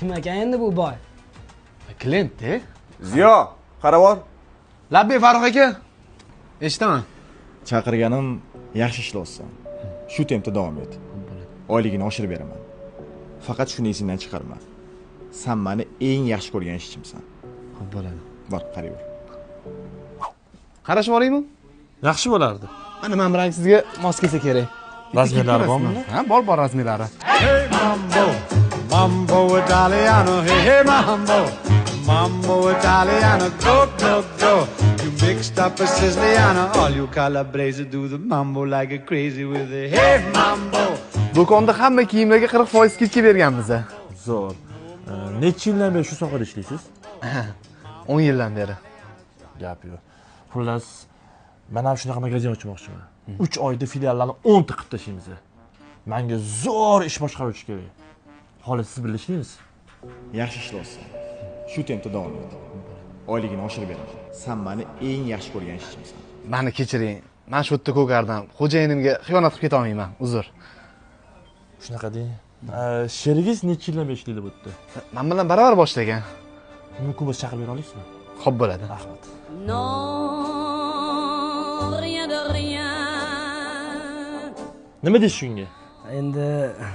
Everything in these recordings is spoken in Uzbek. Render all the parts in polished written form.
Kim ekan endi bu boy? Klient-da. Ziyo, qarab ol. Labbay Farruh aka. Eshitaman. Chaqirganim yaxshi ishlayapsan. Shu tempda davom et. Oyligini oshirib beraman. Faqat shuni esingdan chiqarma. Sen meni eng yaxshi ko'rgan ishchimsan. Xo'p bo'ladi. Bor, qarayver. Qarashib olaymi? Yaxshi bo'lardi. Mana men bilan sizga mos kelsa kerak. Razmerlari bormi? Ha, bor, bor razmerlari. Hey mambo, mambo italiano, hey hey mambo, mambo italiano, go go go. You mixed up a Siciliano, all you Calabrese do the mambo like a crazy with the hey mambo. Do'konda hamma kiyimlarga 40% skidka berganmiz. Zo'r. Necha yildan beri shu sohada ishlaysiz? 10 yildan beri. Gap yo'q. Xullas, men ham shunaqa magazin ochmoqchiman. 3 oyda filiallarni 10 ta qilib tashlaymiz. Menga zo'r ish boshqaruvchi kerak. Hali siz birga ishlaymiz. Yaxshi ishlayapsan. Shu tempda davom et. Oyligini oshirib beraman. Sen meni eng yaxshi ko'rgan ishchimsan. Meni kechiring. Men shu yerda ko'kardim. Xo'jayinimga xiyonat qilib keta olmayman. Uzr. Shunaqa deng. Sherigingiz necha yildan beri ishlaydi bu yerda? Men bilan barobar boshlagan. Mumkin bo'lsa chaqirib bera olasizmi? Xo'p bo'ladi. Rahmat. Non, rien de rien. Nima deysiz shunga? Endi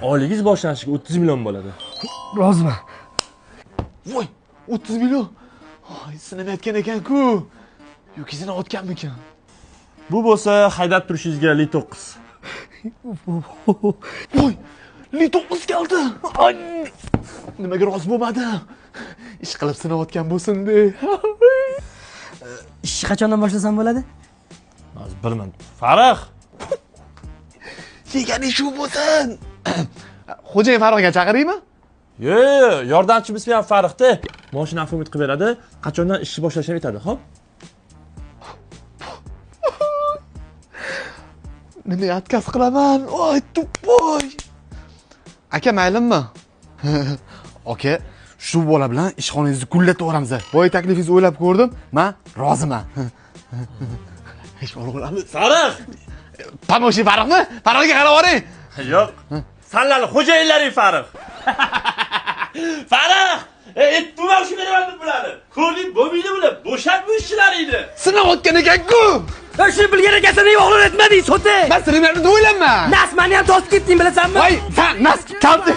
oyligingiz boshlanishiga 30 million bo'ladi. Roziman. Voy, 30 million. Voy, sinamayotgan ekan-ku. Yoki sinayotganmikan? Bu bo'lsa haydab turishingizga Li 9. Voy, Li 9 keldi. Ay, nimaga rozi bo'lmadi? Ish qilib sinayotgan bo'lsin de. Ishni qachondan boshlasam bo'ladi? Hozir bir minut. Farruh! Yegani shu bo'lsin. Xo'jayin Farruhga chaqiraymi? Yo'q, yordamchimiz ham Farruhda. Mashina оформить qilib beradi. Qachondan ishni boshlashini aytadi, xo'p? Nima atkaz qilaman? Voy, tupoy. Aka, maylimi? Aka, shu bola bilan ishxonangizni gullatib. Boya taklifingizni o'ylab ko'rdim, men roziman. Ish olamiz. Farruh! Pamoshi Farruhmi? Farruhga qarab oling. Yo'q. Sanlarni xo'jayinlaring Farruh. Farruh! Aytdim shu beraman deb bularni. Ko'rding, bo'lmaydi bular. Bo'shab bu ishchilaringni. Sinayotgan ekan-ku. Shuni bilgan ekansan, nega o'g'lim aytmading, so'ti? Men sinamayapti deb o'ylayman. Nas meni ham tosib ketding, bilasanmi? Voy, sen nas kalti.